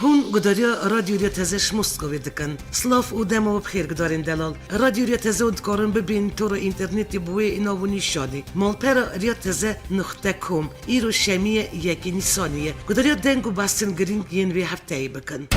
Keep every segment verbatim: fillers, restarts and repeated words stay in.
Hûn gudariya Radyo Riya Teze ji Moskowê dikin. Silav û dema we bi xêr gudarên delal. Radyo Riya Teze hûn dikarin bibînin tora înternetê bi wê nav û nîşanê: malpera riya teze nuqte com. Îro şemiyê yekê Nîsanê ye. Gudariya deng û behsên girîng yên vê hefteyê bikin.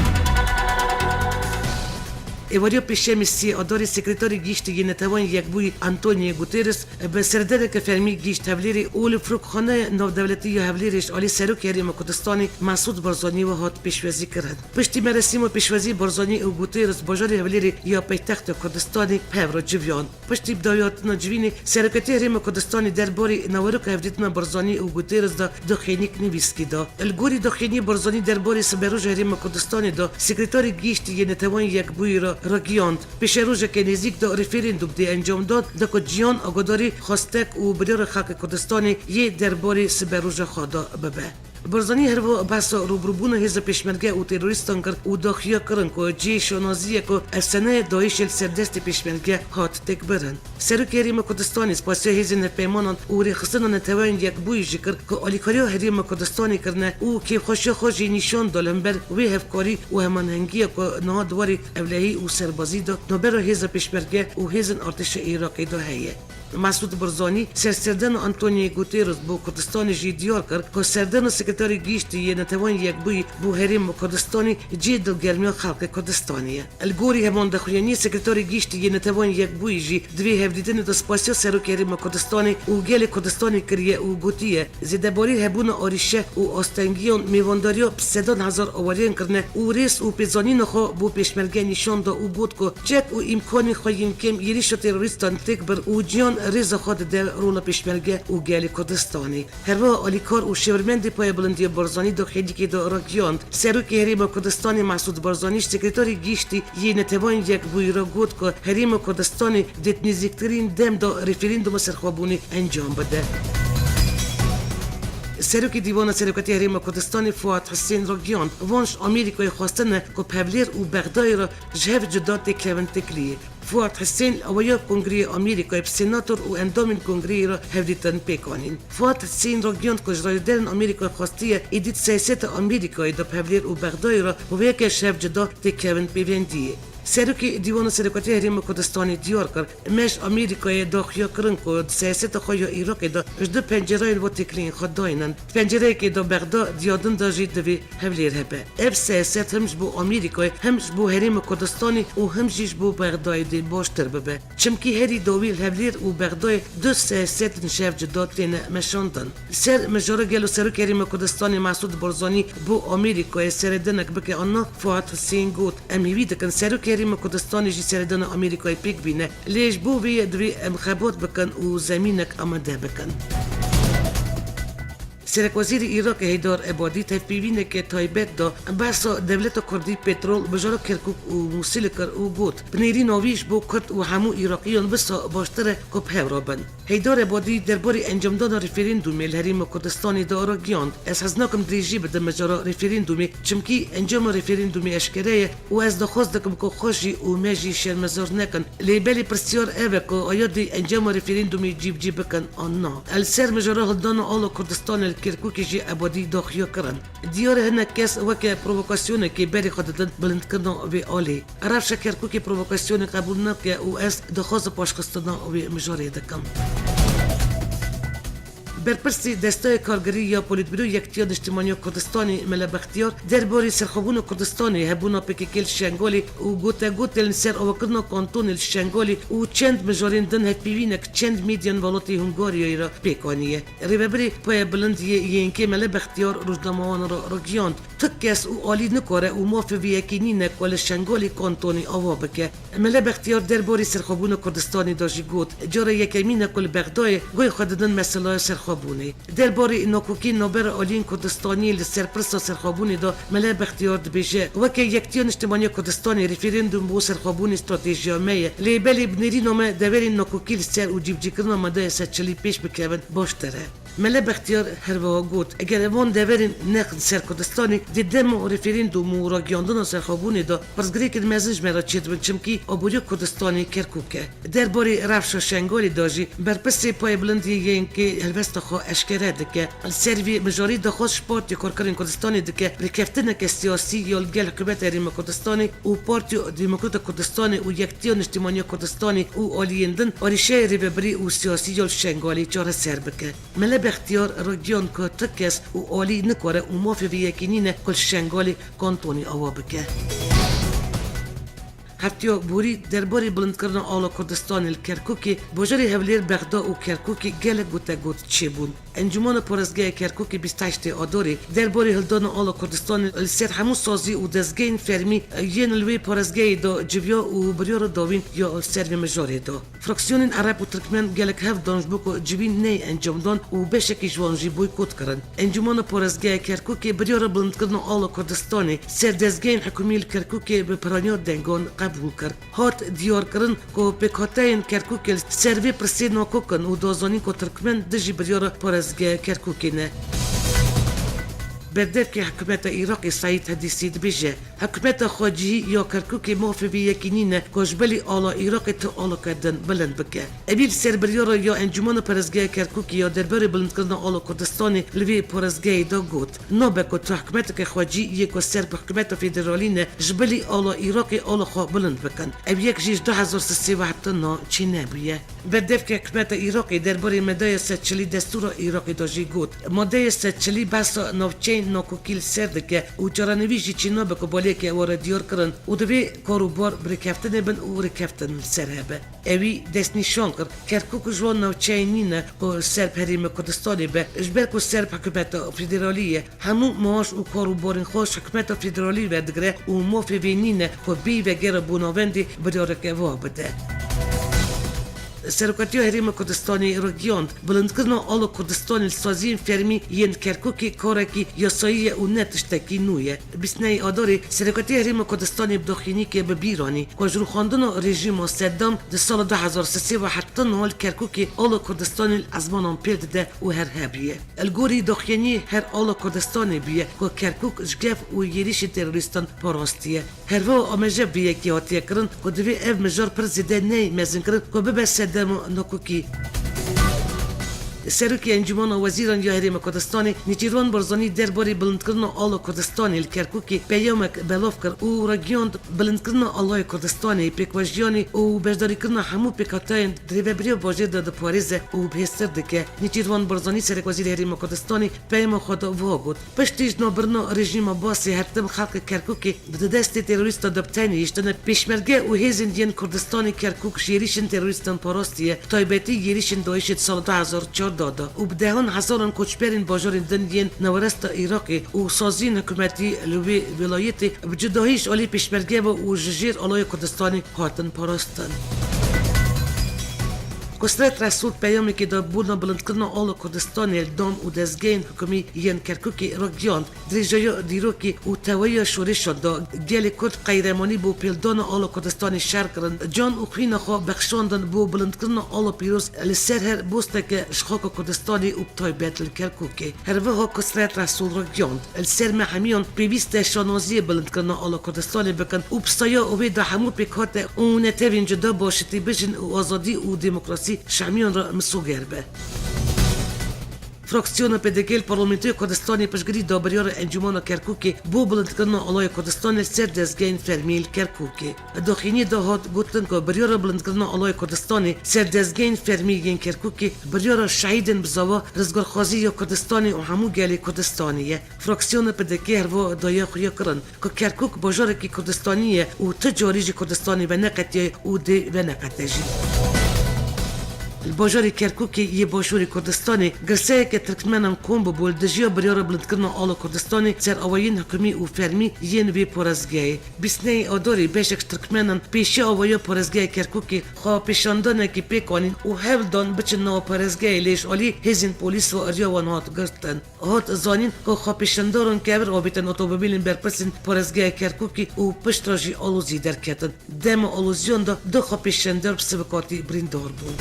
Êvariya pêşemê sê Adarê Sekreterê Giştî yê Netewên Yekbûyî Antonio Guterres bi serdeneke fermî gihîşt Hevlêrê û li Firokxaneya Navdewletî ya Hevlêrê ji alî Serokê Herêma Kurdistanê Mesûd Barzanî ve hat pêşwazî kirin. Piştî merasîma pêşwazî Barzanî û Guterres bajarê Hevlêrê ya paytexta Kurdistanê bi hev re civiyan. Piştî bi dawihatina civînê, Serokatî Herêma Kurdistanê derbarê naveroka hevdîtina Barzanî û Guterres de daxuyaniyek nivîskî da. Li gorî daxuyaniyê Barzanî derbarê siberoja Herêma Kurdistanê de, Sekreterê Giştî yê Netewên Yekbûyî re ragihand, pêşerojeke nêzîk de referandûm dê encamdan, da ku cîhan agadarî xwestek û biryara xelkê Kurdistanê yê derbarê siberoja xwe de bibe. Barzanî herwiha behsa rûbirûbûna hêza pêşmerge û terorîstan kir û daxuya kirin ku cihê şanaziyê ku efsaneyê DAIŞê li ser destê pêşmerge hat têkbirin. Serokê Herêma Kurdistanê spasiya hêzên hevpeymanan û rêxistina Netewên Yekbûyî jî kir ku alîkariya Herêma Kurdistanê kirine û kêfxweşiya xwe jî nîşan da li hember wê hevkarî û hemanhengiya ku niha di warê ewlehî û serbazî de navbera hêza pêşmerge û hêzên artêşa Iraqê de heye. Mesûd Barzanî ser serdana Antonio Guterres bo Kurdistanê jî diyar kir ku serdana Sekreterê Giştî yê Netewên Yekbûyî bo Herêma Kurdistanê cihê dilgermiya xelkê Kurdistanê ye. Li gorî heman daxuyaniyê Sekreterê Giştî yê Netewên Yekbûyî jî di vê hevdîtinê de spasiya Serokê Herêma Kurdistanê û gelê Kurdistanê kiriye û gotiye, zêdebarî hebûna arîşe û astengiyan mêvandariya bi sedan hezar awariyan kirine û rêz û pêzanîna xwe bo pêşmerge nîşan da û got ku çek û îmkanên xwe yên kêm êrîşa terorîstan têk bir û cîhan rêza xwe dide rola pêşmerge û gelê Kurdistanê. Herwiha alîkar û şêwirmendê Payebilindiyê Barzanî daxuyaniyekê de ragihand, Serokê Herêma Kurdistanê Mesûd Barzanî ji Sekreterê Giştî yê Netewên Yekbûyî re got ku Herêma Kurdistanê dê di nêzîktirîn dem de referandûma serxwebûnê encam bide. Serokê Dîwana Serokatî Herêma Kurdistanê Fuat Hisên ragihand, van ji Amerîkayê xwestine ku bi Hevlêr û Bexdayê re ji hev cuda têkevin tekliyê. Fuat Hisên awaya Kongreyê Amerîkayê bi senator û endamên Kongreyê re hevdîtin pêk anîn. Fuat Hisên ragihand ku ji rayedarên Amerîkayê xwestiye êdî di siyaseta Amerîkayê de bi Hevlêr û Bexdayê re bi vê yekê ji hev cuda têkevin pêvendiyê. Serokê Dîwana Serokatî Herêma Kurdistanê diyar kir, me ji Amerîkayê daxuya kirin ku di siyaseta xwe ya Iraqê de ji du pencereyên bo têkiliyên xwe daynin. Di pencereyekê de Bexda, diya din de jî divê Hevlêr hebe. Ev siyaset him ji bo Amerîkayê, him ji bo Herêma Kurdistanê û him jî ji bo Bexdayê dê baştir bibe. Çimkî herî dawî li Hevlêr û Bexdayê du siyasetên ji hev cuda têne meşandin. Li ser mijara gelo Serokê Herêma Kurdistanê Mesûd Barzanî bo Amerîkayê seredinek bike an na, Fuat Hisên got, em hêvî dikin Serokê Herêma Kurdistanê jî seredana Amerîkayê pêk bîne. Lê ji bo vê yê divê em xebat bikin û zemînek amade bikin. Serekwezîrê Iraqê Heydar Ebadî tevpîvîneke taybet da behsa dewleta Kurdî petrol, mijara Kerkûk û Mûsilê kir û got, bi nêrîna wî ji bo Kurd û hemû Iraqîyan wisa baştir e ku bi hev re bin. Heydar Ebadî derbarê encamdana referandûmê li Herêma Kurdistanê de ragihand, ez hez nakim dirêjî bidim mijara referandûmê, çimkî encama referandûmê eşkere ye û ez daxwaz dikim ku xwe jî û me jî şermezar nekin. Lê belê pirsyar ev e ku aya dê encama referandûmê cîbicî bikin an na. Li ser mijara hildana ala Kurdistanê li Kerkûkê jî Ebadî daxuya kirin. Diyar e hinek kes weke provokasyonekê berê xwe didin bilindkirina vê alê. Rewşa Kerkûkê provokasyonek qebûl nake û ez daxwaza paşxistina wê mijarê dikim. Berpirsê Desteya Kargirî ya Polîtbîroya Yekîtiya Niştimanî ya Kurdistanê Mele Bextiyar derbarê serxwebûna Kurdistanê, hebûna P K K li Şengalê û gotegotên li ser avakirina kantonê li Şengalê û çend mijarên din hevpeyvînek çend medyan welatê Hungaryayê re pêk aniye. Rêvebirê Paya Bilind yê Y N K Mele Bextiyar rojnamewanan re ragihand, tu kes û alî nikare û mafê vê yekê nîne ku li Şengalê kantonê ava bike. Mele Bextiyar derbarê serxwebûna Kurdistanê de jî got, cara yekemîn e ku li Bexdayê guhê xwe didin meselaya serxwebûnê. Derbarê nakokiyên navbera aliyên Kurdistaniyê li ser pirsa serxwebûnê de Mele Bextiyar dibêje, weke Yekîtiya Niştimanî ya Kurdistanê, referandûm bo serxwebûnê stratejiya me ye. Lê belê bi nêrîna me deverên nakokî li ser û cîbicîkirina me de yê seçilî pêş bikevin baştir e. Mele Bextiyar her wiha got, eger van deverên next li ser Kurdistanê di dema referandûm û ragihiyandina serxwebûnê de pirsgirêkên mezin ji me re çêdibin, çimkî aboriya Kurdistanê Kerkûk e. Derbarê rewşa Şengalê de jî berpirsê payê bilind yê YNKê helwesta xwe eşkere dike. Li ser vê mijarê daxwaz ji Partiya Karkerên Kurdistanê dike rêkeftineke siyasî ya li gel Hikûmeta Herêma Kurdistanê û Partiya Demokrata Kurdistanê û Yektiya Niştimaniya Kurdistanê û aliyên din arîşeyê rêvebirî û siyasî ya li Şengalê çareser bike. Mele Bextiyar ragihand ku tu kes û alî nikare û mafê vê yekê nîne ku li Şengalê kantonê ava bike. Hefteya borî derbarê bilindkirina ala Kurdistanê li Kerkûkê, bajarê Hewlêr, Bexda û Kerkûkê gelek gotegot çêbûn. Encûmena Parêzgeha Kerkûkê bîst heştê Adarê derbarê hildana ala Kurdistanê li ser hemû sazî û dezgehên fermî yên li wê parêzgehê de civiya û biryara dawîn ya li ser vê mijarê da. Fraksiyonên Ereb û Tirkmen gelek hev dan ji bo ku civîn neyê encamdan û beşekî ji wan jî boykot kirin. Encûmena Parêzgeha Kerkûkê biryara bilindkirina ala Kurdistanê ser dezgehên hikûmî li Kerkûkê bi piraniya dengan qebûl kir. Hat diyarkirin ku pêkhateyên Kerkûkê li ser vê pirsê nakok in û da zanîn ku Tirkmen dijî biryara Parêzgeha Kerkûkê ne. Berdevkê hikûmeta Iraqê Seîd Hedîsî dibêje, Hikûmeta xwecihî ya Kerkûkê mafê vê yekê nîne ku ji bilî ala Iraqê tu aleke din bilind bike. Evî li ser biryara ya Encûmena Parêzgeha Kerkûkê ya derbarê bilindkirina ala Kurdistanê li vê parêzgehê de got, Nabe ku tu hikûmeteke xwecî yê ku ser bi hikûmeta federalî ne ji bilî ala Iraqê ala xwe bilind bikin. Ev yek jî ji du hezar sê û sê ve heta niha çênebûye. Berdevkê hikûmeta Iraqê derbarê madeya sed çilî destûra Iraqê de jî got, Madeya sed çilî behsa navçeyên nakokî li ser dike û çarenivîs jî çênabe ku baliyeke were diyar kirin û divê kar û bar bi rêkeftinê bin û rêkeftin li ser hebe. Ewî destnîşan kir, Kerkûk ji wan navçeyên nîne ku li ser bi Herêma Kurdistanê be, ji ber ku ser bi hikûmeta federalî ye, hemû maaş û kar û barên xwe ji hikûmeta federalî werdigire û mafê vê nîne ku bêyî vegera bo navendê biryareke va bide. Serokatiya Herêma Kurdistanê ragihand, bilindkirina ala Kurdistanê li saziyên fermî yên Kerkûkê karekî yasayî ye û ne tiştekî nû ye. Bîst nehê Adarê Serokatiya Herêma Kurdistanê bi daxuyaniyekê bi bîr anî ku ji rûxandina rejîma Seddam di sala du hezar sê ve heta niha li Kerkûkê ala Kurdistanê li ezmanan pêl dide û her hebûye. Li gorî daxuyaniyê her ala Kurdistanê bûye ku Kerkûk ji kef û êrîşên terorîstan parastiye. Her wiha amaje bi vê yekê hatiye kirin ku divê ev mijar pir zêde neyê mezinkirin ku bibe sedema nakokî. Serokê Encûmena Wezîran ya Herêma Kurdistanê Nêçîrvan Barzanî derbarê bilindkirina ala Kurdistanê li Kerkûkê peyamek belav kir û ragihand, bilindkirina alaya Kurdistanê pêkvejiyanê û beşdarîkirina hemû pêkhateyên di rêvebiriya bajêr de diparêze û bihêztir dike. Nêçîrvan Barzanî Serekwezîrê Herêma Kurdistanê peyama xwe de wiha got, Piştî ji navbirina rejîma Basê her tim xelkê Kerkûkê di destê terorîstan de bi tenê hiştine, pêşmerge û hêzên yên Kurdistanê Kerkûk ji êrîşên terorîstan parastiye, bi taybetî êrîşên DAIŞê di sala du hezar û çardeh de û bi dehan hezaran koçberên bajarên din yên naweresta Iraqê û saziyên hikûmetî li wê wîlayetê bi cudahî ji alî pêşmerge ve û ji jêr alaya Kurdistanê hatin parastin. Kusret Resûl peyamekê de bona bilindkirina ala Kurdistanê li dam û dezgehên hikûmî yên Kerkûkê ragihand, Dirêjaya dîrokê û tewahiya şoreşan de gelê Kurd qehremanî bo pêldana ala Kurdistanê şer kirin, can û xwîna xwe bexşandin bo bilindkirina ala pîroz li ser her bosteke ji xaka Kurdistanê û bi taybet li Kerkûkê. Her wiha Kusret Resûl ragihand, Li ser me hemiyan pêwîst e şanaziyê bilindkirina ala Kurdistanê bikin û bi saya wê de hemû pêkhate û netewên cuda başitî bijîn û azadî û demokrasî ji hemiyan re misoger be. Fraksiyona P D K li Parlamentoya Kurdistanê piştgirî da biryara Encûmena Kerkûkê bo bilindkirina alaya Kurdistanê li ser dezgehên fermî li Kerkûkê. Di daxuyaniyê de hat gotin ku biryara bilindkirina alaya Kurdistanê ser dezgehên fermî yên Kerkûkê biryara şehîdên bizava, rizgarxwazî ya Kurdistanê û hemû gelê Kurdistanê ye. Fraksiyona P D K her wiha daye xuyakirin ku Kerkûk bajarekî Kurdistanî ye û tu carî ji Kurdistanê veneqetiye û dê veneqete jî. Li bajarê Kerkûkê yê Başûrê Kurdistanê girseyeke Tirkmenan kom bûbû li dijiya biryara bilindkirina ala Kurdistanê ser awayên hikûmî û fermî yên vê parêzgehê. Bîst nehê Adarê beşek ji Tirkmenan pêşiya awaya parêzgeha Kerkûkê xwepêşandanekî pêk anîn û hewl dan biçin nava parêzgehê, lê ji alî hêzên polîs ve riya wan hat girtin. Hat zanîn ku xwepêşandaran kevir avêtin otomobîlên berpirsên parêzgeha Kerkûkê û piştre jî alozî derketin. Dema aloziyan de du xwepêşandar bi sivikatî birîndar bûn.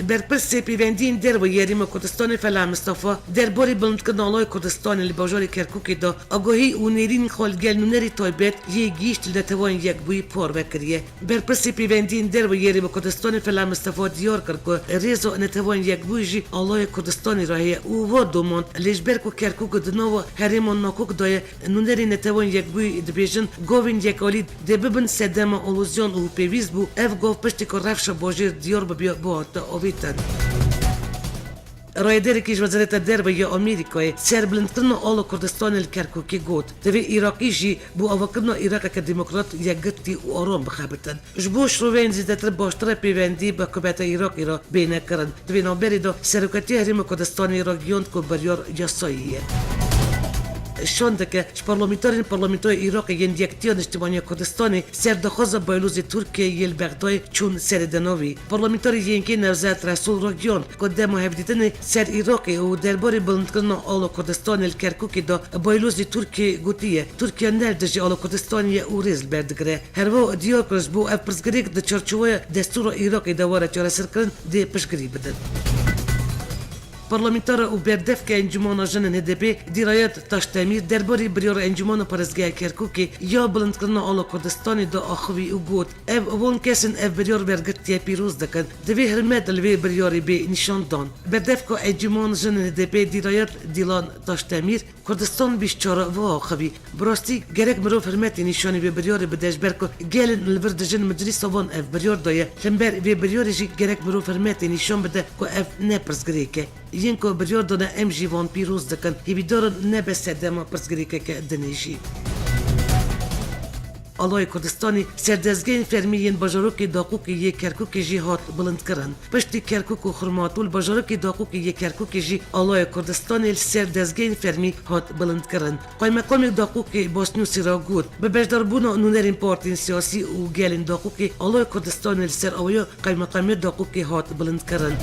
Berpirsê pêvendiyên derve yê Herêma Kurdistanê Felah Mistefa derbarê bilindkirina Aloya Kurdistanê li bajarê Kerkûkê de agahî û nêrîn xwe li gel nûnerî taybet yê gihîşt li Neteweyên Yekbûyî parve kiriye. Berpirsê pêvendiyên derve yê Herêma Kurdistanê Felah Mistefa diyar kir ku rêza Neteweyên Yekbûyî jî Aloya Kurdistanê re heye û va domand lê ji ber ku Kerkûk di nava herêma Nakûk de ye, nûnerên Neteweyên Yekbûyî dibêjin gavên yekalî dê bibin sedema olozyan û pêwîst bû ev gav piştî ku rewşa bajêr diyar bibiya bihate avêtin. Rayedarekî ji Wezareta Derve ya Amerîkayê ser bilindkirina ala Kurdistanê li Kerkûkê got, divê Iraqî jî bo avakirina Iraqeke demokrat yekgirtî û aram bixebitin. Ji bo şiroveyên zêdetir baştir e pêvendî bi hikûmeta Iraqê re bêne kirin. Di vê navberê de Serokatiya Herêma Kurdistanê ragihand ku biryar yasayî ye. Şandeke ji parlamenterên Parlamentoya Iraqê yên Yektiya Niştimaniya Kurdistanê ser daxwaza baylozê Tirkiyeyê yê li Bexdayê çûn serê denavî. Parlamenterê Y N K Nevzat Resul ragihand ku dema hevdîtinê ser Iraqê û derbarê bilindkirina ala Kurdistanê li Kerkûkê de baylozê Tirkiyeyê gotiye, Tirkiye ne li dijî ala Kurdistanê ye û rêz li ber digire. Herwiha diyar kir ji bo ev pirsgirêk di çarçoveya destûra Iraqê de were çareserkirin dê piştgirî bidin. Parlamentara û berdevke Encûmana Jinên H D P Dîrayet Taşdemîr derbarê biryara Encûmana Parêzgeha Kerkûkê ya bilindkirina ala Kurdistanê de axivî û got, ev van kesên ev biryar wergirtiye pîroz dikin. Divê hirmet li vê biryarê bê nîşan dan. Berdevka Encûmana Jinên H D P Dîrayet Dîlan Taşdemîr, Kurdistan bîst çar ve axivî. Bi rastî gerek mirov hirmetê nîşanî vê biryarê bide, ji ber ku gelên li vir dijin meclîsa wan ev biryar daye. Li hember vê biryarê jî gerek mirov hirmetê nîşan bide ku ev ne pirsgirêk e. Yên ku biryar dane em jî wan pîroz dikin. Hêvîdar in nebe sedema pirsgirêkeke dinê jî. Alayê Kurdistanê ser dezgehên fermî yên bajarokê Daqûkê yê Kerkûkê jî hat bilindkirin. Piştî Kerkûk û Xurmatûl, bajarokê Daqûkê yê Kerkûkê jî Alaya Kurdistanê li ser dezgehên fermî hat bilindkirin. Qaymeqamê Daqûkê Bosnûsî re got, bi beşdarbûna nûnerên partiyên siyasî û gelên Daqûkê Alaya Kurdistanê li ser awaya Qaymeqamê Daqûkê hat bilindkirin.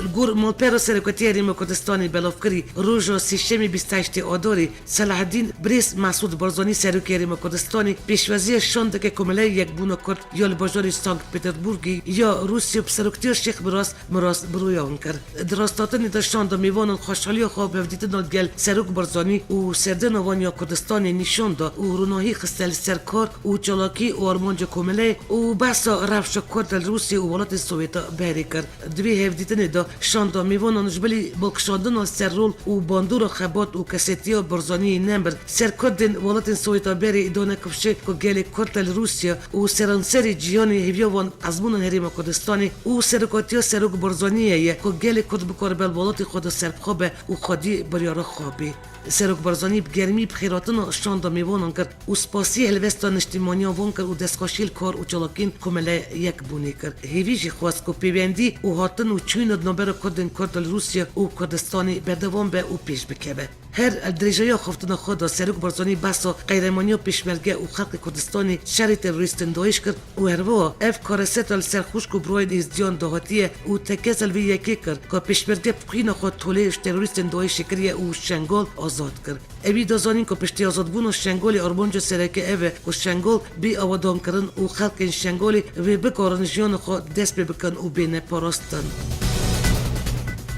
Li gor malpera Serokatiya Herêma Kurdistanê belavkirî, roja Sêşemê bîst û heştê Adarê, Selaheddîn Birêz Mesûd Barzanî Serokê Herêma Kurdistanê pêşwaziya şandeke Komeleya Yekbûna Kurd ya li bajarê Sankt Peterburgê ya Rûsya bi seroktiya Şêx Miras, Miras Biroyan kir. Di rasthatinê de şanda mêvanan xweşhaliya xwe bi hevdîtina gel Serok Barzanî û serdana wan ya Kurdistanê nîşan da û ronahî xiste li ser kar û çalakî û armanca Komeleyê û behsa rewşa Kurd li Rûsya û welatên Sowêta berê kir. Di vê hevdîtinê de şanda mêvanan ji bilî balkişandina li ser rol û bandora xebat û kesetiya Barzaniyê nemir ser Kurdên welatên Sowêta berê dane kifşê ku gelê Kurd li Rûsya û seranserê cîhanê hêviya wan ezmûna Herêma Kurdistanê û serokatiya Serok Barzaniyê ye ku gelê Kurd bikaribe li welatê xwe de serbixwe be û xwedî biryara xwe bê. Serok Barzanî bi germî bi xêrhatina şanda mêvanan kir û spasî helwesta niştimaniya wan kir û destxweşî li kar û çalakiyên Komeleya Yekbûnê kir. Hêvî jî xwest ku pêwendî û hatin û çûyîna di navbera Kurdên Kurd li Rûsya û Kurdistanê berdewam be û pêş bikeve. Her li dirêjeya xeftina xwe de Serok Barzanî behsa qehremaniya pêşmerge û xelkê Kurdistanê şerê terorîstên DAIŞ kir û herwiha ev kareseta li ser xwişk û birayên êzdiyan dahatiye û tekez li vê yekê kir ku pêşmerge bi xwîna xwe tolê ji terorîstên DAIŞê kiriye û Şengal azad kir. Ewî da zanîn ku piştî azadbûna Şengalê armanca sereke ev e ku Şengal bê awedankirin û xelkên Şengalê wê bikarin jiyana xwe dest pê bikin û bêne parastin.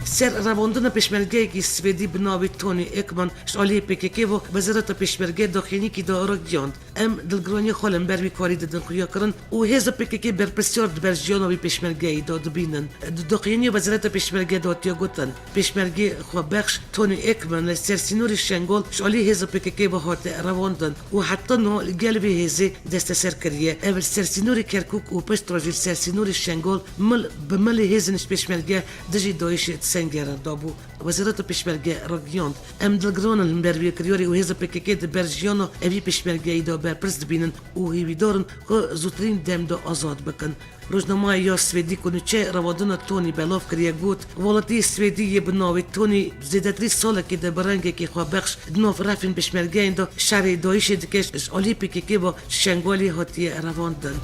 Ser revandina pêşmergeyekî Swêdî bi navê Tony Ekman ji aliyê P K K ve Wezareta Pêşmergeyê daxuyaniyekî da ragihand. Em dilgiraniya xwe li hember vî karî didin xuyakirin û hêza P K K berpirsyar di ber jiyana wî pêşmergeyî de dibînin. Di daxuyaniya Wezareta Pêşmergeyê de hatiye gotin, pêşmergê xwebexş Tony Ekman li ser sînorê Şengal ji alî hêza P K K ve hate revandin û heta niha li gel vê hêzê desteser kiriye. Ev li ser sînorê Kerkûk û piştre jî li ser sînorê Şengal mil bi milê hêzên ji pêşmerge dijî DAIŞê di sengera de bû. Wezareta Pêşmerge ragihand, em dilgiran in li hember vê kiryarê û hêza P K K di ber jiyana evî pêşmergeyî de berpirs dibînin û hêvîdar in ku zûtirîn dem de azad bikin. Rojnameya ya Swêdî ku nûçe revandina Tonî belav kiriye got, welatiyê Swêdî yê bi navê Tonî zêdetirî salekê de bi rengekî xwebexş di nav refên pêşmergeyên de şerê DAIŞê dike, ji alî P K K ve Şengalê hatiye revandin.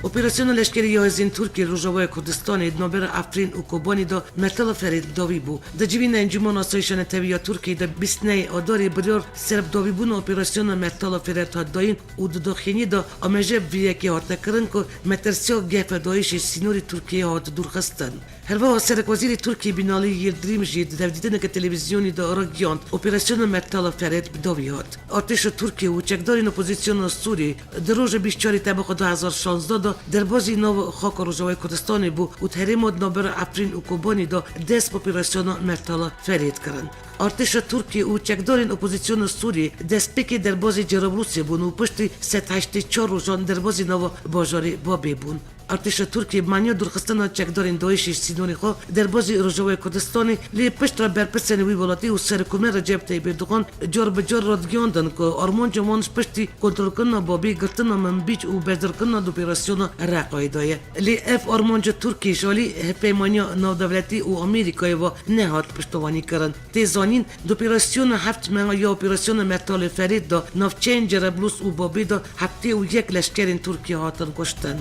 Operasyona leşkerî ya hêzên Tirkiyê li Rojavayê Kurdistanê di navbera Efrîn û Kobanê de Mertala Ferêt dawî bû. Di civîna Encûmena Asayîşa Netewî ya Tirkiyê de bîst û nehê Adarê biryar ser bi dawîbûna operasyona Mertala Ferêt hat dayîn û di daxuyaniyê de amaje bi vê yekê hatine kirin ku metirsiya gefdayîşê sînorê Tirkiyeyê hat dûrxistin. Herwiha Serekwezîrê Tirkiyê Binalî Yildirim jî di hevdîtineke televîzyonî de ragihand, operasyona Mertala Ferêt bi dawî hat. Artêşa Tirkiyê û çekdarên opozîsyona Sûrî di roja bîst û çarê Tebaxa du hezar şazdeh de derbazî nav xaka Rojavayê Kurdistanê bû û di herêma di navbera Efrîn û Kobanê de dest bi operasyona Mertala Ferêt kirin. Artêşa Tirkiyê û çekdarên opozîsyona Sûrî destpêkê derbazî Cerablûsê bûn û piştî sed heştê çar rojan derbazî nava bajarê Babê bûn. Artêşa Tirkiyê bi maniya dûrxistina çekdarên DAIŞê ji sînorê xwe derbazî Rojavayê Kurdistanê, lê piştre berpirsên wî welatî û Serokkomarê Recep Tayyip Erdogan car bi car radigihîndin ku armanca wan ji piştî kontrolkirina Babê, girtina Minbîc û beşdarkirina di operasyona Reqayê de ye. Lê ev armanca Tirkiyê ji alî Hevpeymaniya Navdewletî û Amerîkayê ve nehat piştewanî kirin. Tê zanîn, di operasyona heft meha ya operasyona Mertalê Ferêt de navçeyên Cerablus û Babê de heftê û yek leşkerên Tirkiyê hatin kuştin.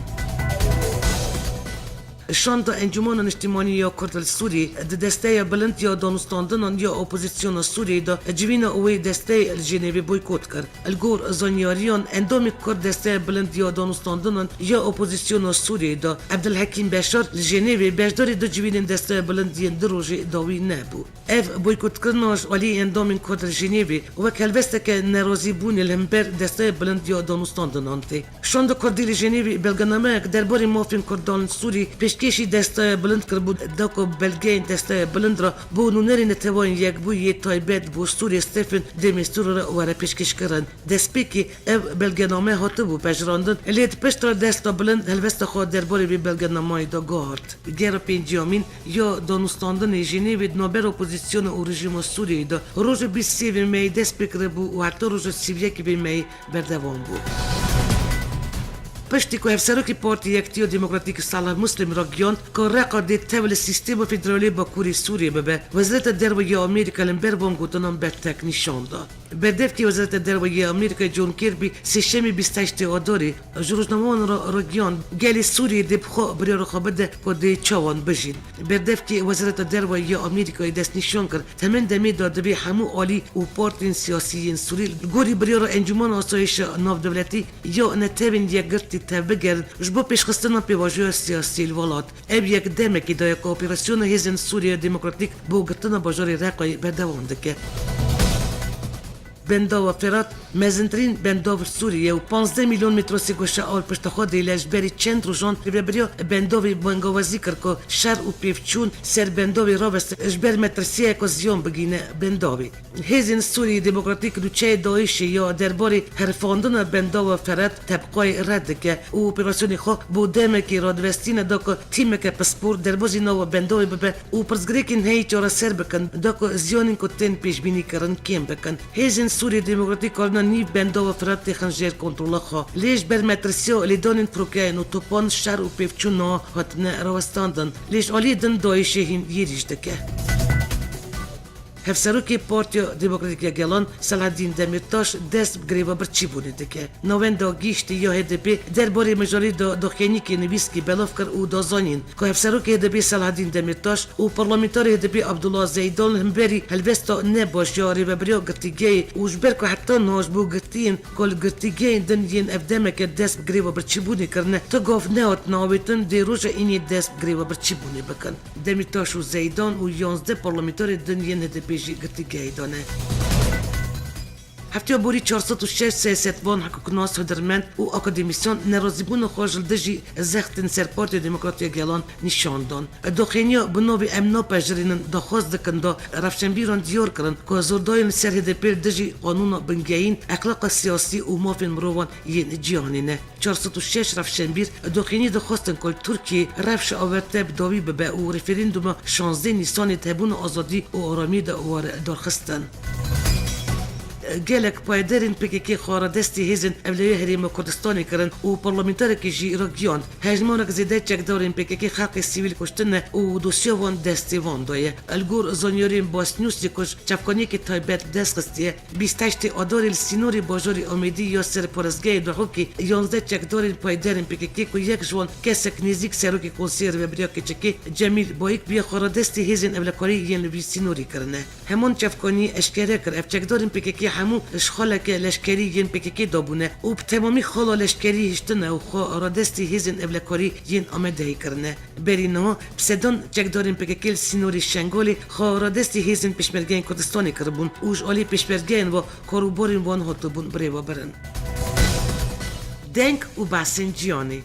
Şanda Encûmena Niştimanî ya Kurd li Sûriyê di Desteya Bilind ya Danûstandinan ya Opozîsyona Sûriyê de civîna wê desteyê li Jenevê boykot kir. Li gor zanyariyan, endamê Kurd Desteya Bilind ya Danûstandinan ya Opozîsyona Sûriyê de Ebdulhekîm Beşar li Jenevê beşdarî du civînên Desteya Bilind yên du rojê dawî nebû. Ev boykotkirina ji alî endamên Kurd li Jenevê wek helwesteke nerazîbûnê li hember Desteya Bilind ya Danûstandinan tê. Şanda Kurdî li Jenevê belgenameyek derbarê mafên Kurdan li Sûrî pêşkêşî Desteya Bilind kiribû, da ku belgeyên Desteya Bilind re bo nûnerên Neteweyên Yekbûyî yê taybet bo Sûriyê Stephen de Mistura re were pêşkêşkirin. Destpêkê ev belgename hatibû pejirandin, lê di pişt re Desta Bilind helwesta xwe derbarê vê belgenamayê de guhart. Gera pênciyamîn ya danûstandinê Jenevê di navbera opozîsyona û rejîma Sûriyeyê de roja bîst sê vê meyê dest pê kiribû û heta roja sî û yekê vê meyê berdewam bû. Piştî ku Hevserokê Partî Yekitiya Demokratîk Salih Muslim ragihand ku Reqa dê tev li sîstema federalê Bakurê Sûriyê bibe, Wezareta Derve ya Amerîka li hember van gotinan bertek nîşan da. Berdevkê Wezareta Derve yê Amerîkayê John Kirby sêşemê bîst heştê Adarê ji rojnamevan re ragihand, gelê Sûriyê dê bi xwe biryara xwe bide ku dê çawan bijîn. Berdevkê Wezareta Derve yê Amerîkayê destnîşan kir, temen demê de divê hemû alî û partiyên siyasî yên Sûrî li gorî biryara Encûmena Asayişa Navdewletî ya Netewên Yekgirtî tevbigerin ji bo pêşxistina pêvajoya siyasî li welat. Ev yek demekê daye ku operasyona hêzên Sûriya Demokratîk bo girtina bajarê Reqayê berdewam dike. Bendava Firat mezintirîn bendav li Sûriyê ye û panzdeh milyon metrosê goşa aw li pişta xwe dihêle, ji berî çend rojan rêveberiya bendavê bangawazî kir ku şer û pêvçûn ser bendavê raweste ji ber metirsiyayê ku ziyan bigihîne bendavê. Hêzên Sûriyê Demokratîk nûçeyê DAIŞê ya derbarê herifandina bendava Firat tepqayê red dike û operasyonê xwe bo demekê radivestîne da ku tîmeke pispor derbazî nava bendavê bibe û pirsgirêkên heyî çareser bikin, da ku ziyanên ku tên pêşbînî kirin kêm bikin. Hêzên Sûriyê Demokratîk karine nîv bendava Firatê xin jêr kontrola xwe. Lê ji ber metirsiya lêdanên firokeyên û topan şer û pêvçûn niha hatine rawestandin. Lê ji aliyê din DAIŞê hîn êrîş dike. Hevserokê Partiya Demokratîk ya Gelan Selahedîn Demîrtaş dest bi greva birçîbûnê dike. Navenda giştî ya H D P derbarê mijarê de daxuyaniyekê nivîskî belav kir û da zanîn ku Hevserokê H D P Selahedîn Demîrtaş û parlamenterê H D P Abdullah Zeydan li hemberî helwesta nebaş ya rêveberiya girtîgehê û ji ber ku heta niha ji bo girtiyên ku li girtîgehên din yên ev demeke dest bi greva birçîbûnê kirine, tu gav nehatine avêtin, dê roja înê dest bi greva birçîbûnê bikin. Demîrtaş û Zeydan û yanzdeh parlamenterê din yên H D P jî girtîgehê de ne. Hefteya borî çar sed û şeş siyasetvan, hiqûqnas, hunermend û akademîsyan nerazîbûna xwe ji li dijî zextên ser Partiya Demokratîk ya Gelan nîşan dan. Doxêniya bi navê Em Napejirînin daxwaz dikin da rewşenbîran diyar kirin ku zordayên li ser H D P li dijî qanûna bingehîn, exlaqa siyasî û mafên mirovan yên cîhanê ne. Çar sed û şeş rewşenbîr doxînî dixwestin ku li Tirkiyeyê rewş awarte bi dawî bibe û referanduma şazdeh Nîsanê di hebûna azadî û aramiyê de were darxistin. Gelek payderên P K K xwe radestî hêzên ewleyê Herêma Kurdistanê kirin û parlamenterekî jî ragihand, hejmarek zêde çekdarên P K K xelkê sivîl kuştine û dosya wan destê wan de ye. Li gor zanyariyên Basnewsê ku ji çavkaniyekî taybet dest xistiye, bîst heştê Adarê li sînorê bajarê Amêdî ya ser parêzgehê Duhokê yanzdeh çekdarên payderên P K K ku yek ji wan kesek nêzîk Serokê Konseyê Rêveberiya Keçikê Cemîl Bayik bûye xwe radestî hêzên ewlekarî yên li vî sînorî kirine. Heman çavkaniyê eşkere kir, ev çekdarên P K K hemû ji xaleke leşkerî yên P K K de bûne û bi temamî xala leşkerî hiştine û xwe radestî hêzên ewlekarî yên Amedehê kirine. Berî niha bi sedan çekdarên P K K li sînorê Şengalê xwe radestî hêzên Pêşmergeyên Kurdistanê kiribûn û ji alî pêşmergeyên ve karûbarên wan hatibûn birêvebirin. Deng û behsên cîhanê.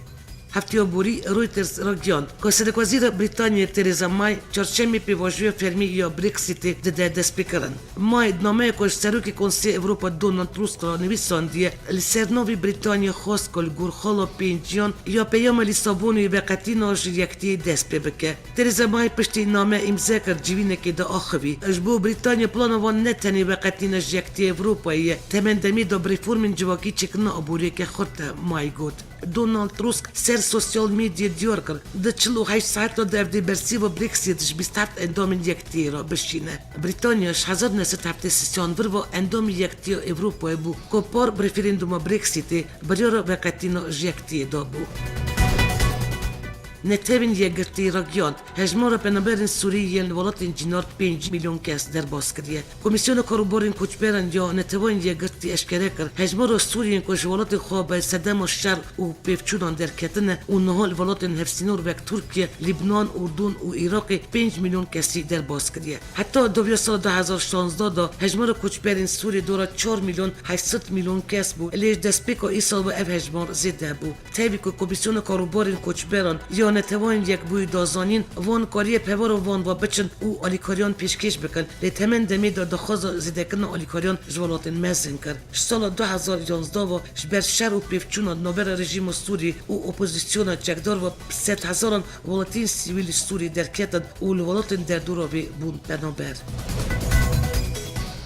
Hefteya borî Reuters ragihand ku Serokwezîra Brîtanyayê Theresa May çarşemê pêvajoya fermî ya Brexitê dide destpêkirin. May di nameyê ku ji Serokê Konseyê Ewropa Donald Tusk re nivîsandiye, li ser navê Brîtanya xwest ku li gor xala pêncî yan ya Peyama Lîsabonê veqetîna ji yektiyê dest pê bike. Theresa May piştî name îmze kir civînekê diaxivî. Ji bo Brîtanya plana wan ne tenê veqetîna ji yektiyê Ewropayê ye, temen demê de bi reformên civakî çêkirina aboriyeke xurt e, May got. Donald Tusk ser sosyal medya diyar kir, di çil û heşt saeta de ev dê bersîva Brexit ji bîst heft endamên Yekitiyê re bişîne. Brîtanya ji hezar neh sed heftê sê yan vir ve endamê Yekitiya Ewropayê bû, ku par bi referanduma Brexitê biryara veqetîna ji Yekitiyê dabû. Netewên Yekgirtî ragihand, hejmara penaberên Sûrî yên li welatên cînar pênc milyon kes derbas kiriye. Komîsyona Karûbarên Koçberan ya Netewên Yekgirtî eşkere kir, hejmara Sûriyên ku ji welatê xwe bi sedema şer û pêvçûnan derketine û niha li welatên hevsînor wek Tirkiye, Libnan, Urdun û Iraqê pênc milyon kesî derbas kiriye. Heta dawiya sala du hezar şazdeh de hejmara koçberên Sûrî dora çar milyon heşt sed milyon kes bû, lê ji destpêka îsal ve ev hejmar zêde bû. Tevî ku Komîsyona Karûbarên Koçberan ya Neteweyên Yekbûyî da zanîn, wan kariye bi hevara wan ve biçin û alîkariyan pêşkêş bikin, lê temen demê de daxwaza zêdekirina alîkariyan ji welatên mezin kir. Ji sala du hezar yanzdeh ve ji ber şer û pêvçûna di navbera rejîma Sûrî û opozîsyona çekdar ve bi sedhezaran welatiyên sivîl ji Sûrî derketin û li welatên derdora wê bûn penaber.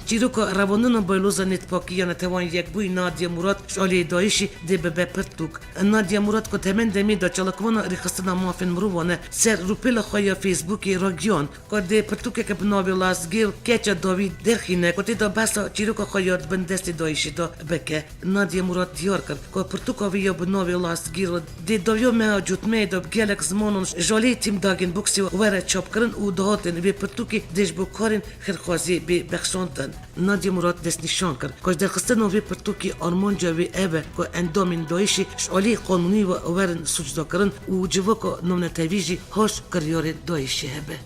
Çîroka revandina Bayloza Nêtpakî ya Neteweyên Yekbûyî Nadia Murad ji aliyê DAIŞ'î dê bibe pirtûk. Nadia Murad ku temen demê de çalakvana rêxistina mafên mirovan e, ser rûpêla xwe ya Facebookê ragihand ku dê pirtûkeke bi navê Last Girl, Keça Dawî, derxîne ku tê de behsa çîroka xwe ya di bin destê DAIŞ'ê de bike. Nadia Murad diyar kir ku pirtûka wî ya bi navê Last Girl dê dawiya meha cotmeyê de bi gelek zimanan ji aliyê Team Dagenboxê were çapkirin û dihatin vê pirtûkê dê ji bo karên xêrxwaziyê bê bexşandin. Nadia Murad destnîşan kir ku ji derxistina vê pirtûkê armanca wê ev e ku endamên DAIŞ'ê ji aliyê qanûnî ve werin sûcdarkirin û civaka navnetewî jî haş kiryarên DAIŞ'ê hebe.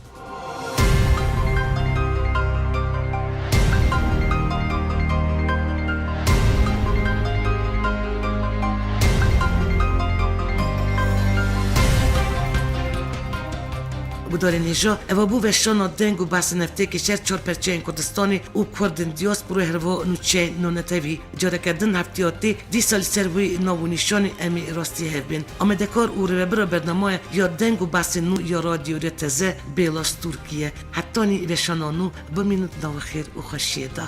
Gudarên hêja, eva bû veşana deng û behsên hefteyekê ji her çar perçeyên Kurdistanê û Kurdên diasporayê herva nûçeyên navnetewî. Careke din hefteya tê, dîsa li ser wî nav û nîşanê em ê rastî hev bên. Amadekar û rêvebira bernamaya ya deng û behsên nû ya Radyo R T Z, Bêlaş Turkiye. Hetanî veşana nû, bimînin di nava xêr û xweşiyê de.